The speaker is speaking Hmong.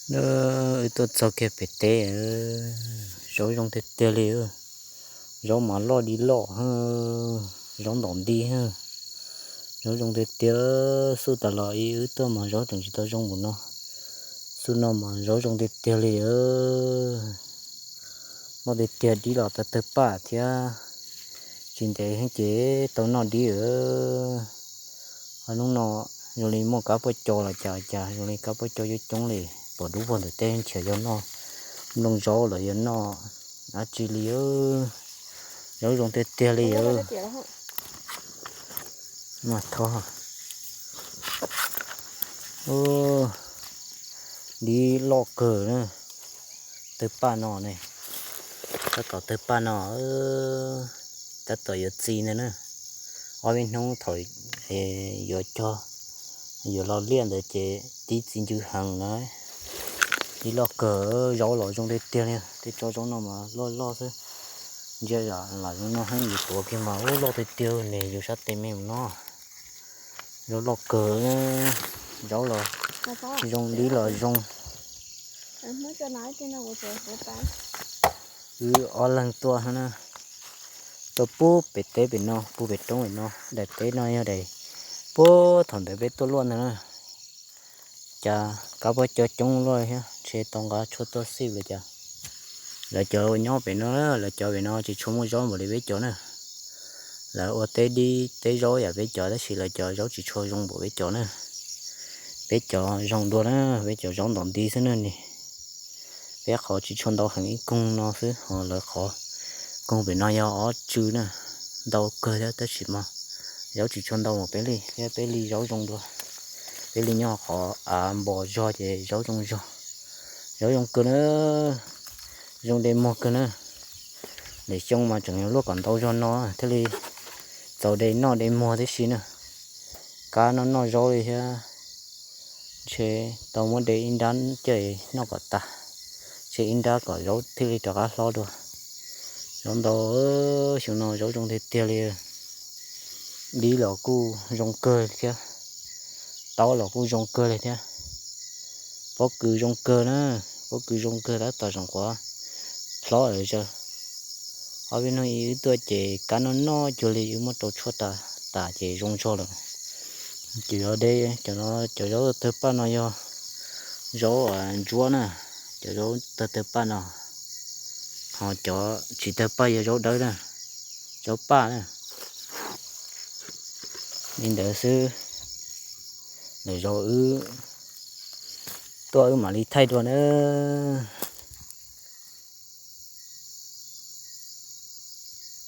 Wb tuaj txog kiag pem teb, zaub zoo tiag tiag li. Zaub mas loj di loj, zaub ntom nti. Zaub zoo tiag tiag, xub tas los wb tuaj mas zaub tseem tsis tau zoo npaum no. Xub no mas zaub zoo tiag tiag li. Loj tiag tiag, dib los tawg tawg paj thiab. Tsis ntev heev ces tau noj dib. Hnub no zoo li muaj kab puab cau los cas cas, zoo li kab puab cau coob coob li, pom dub puag ntawm teb, nrhiav yog noj nplooj zaub los yog noj dab tsi li. Zaub zoo tiag tiag li. Dib loj kawg na. Tawg paj no ne, tab tom tawg paj no, tab tom yuav txi ntawd na. Ob peb hnub thaum yuav cog, yuav los liaj ntawd ces dib txi ncw heev na. Dib loj kawg, zaub los zoo tiag tiag li. Tej tsob zaub no mas loj loj xwb, ntsia lam zoo no heev, yus tuav kiag mas ub loj tiag tiag ne, yus sab tes me mus no. Zaub loj kawg, zaub los zoo, dib los zoo. Wb ob leeg tuaj na, tuaj pub pem teb pem no, pub pem roob pem no. Daim teb no yog daim puag thaum ntawd peb tuaj luaj ntag na. Cas kab puab cau coob luaj thiab, ntshe tau nqa tshuaj tuaj xij los cas. Lawv cov nyob pem no, lawv cov pem no tsis tshua muaj zaub npaum li peb cov na. Lawv ua teb dib teb zaub yam peb cov tab sis lawv cov zaub tsis tshua zoo npaum peb cov na. Peb cov zoo dua na, peb cov zaub ntom nti xwb na ne. Peb qhov tsis tshua ntau heev, ib koog no xwb, ho lawv qhov koog pem no yog ob tsw na. Ntau kawg thiab tab sis mas zaub tsis tshua ntau npaum peb li thiab, peb li zaub zoo dua. Peb li nyob qhov av npos zog ces zaub zoo zog. Zaub zoo kawg na, zoo de muag kawg na. Lwm xyoo mas tseem yuav luaj kom ntau zog no thiaj li txaus de noj de muag tib si na. Kab noj noj zaub li thiab, ntshe tau muab de ib nrab coj noj kom tas, ntshe ib nrab kom zaub thiaj li rov qab hlob dua. Zaub ntau, xyoo no zaub zoo tiag tiag li. Dib los kuj zoo kawg thiab, taub los kuj zoo kawg li thiab. Pob kws zoo kawg na, pob kws zoo kawg tab tom zoo quav hlob lawm zaws. Ob peb hnub wb tuaj ces kab noj noj cuag li, wb muab rau tshuaj tas tas ces zoo zog lawm. Ces cov zaub tawg paj no yog zaub ntsuab na, cov zaub tawg tawg paj no, ho cov tsis tawg paj yog zaub dawb na, zaub paj na. Li ntawd xwb, lwm zaus wb tuaj wb mam li thaij dua nawb.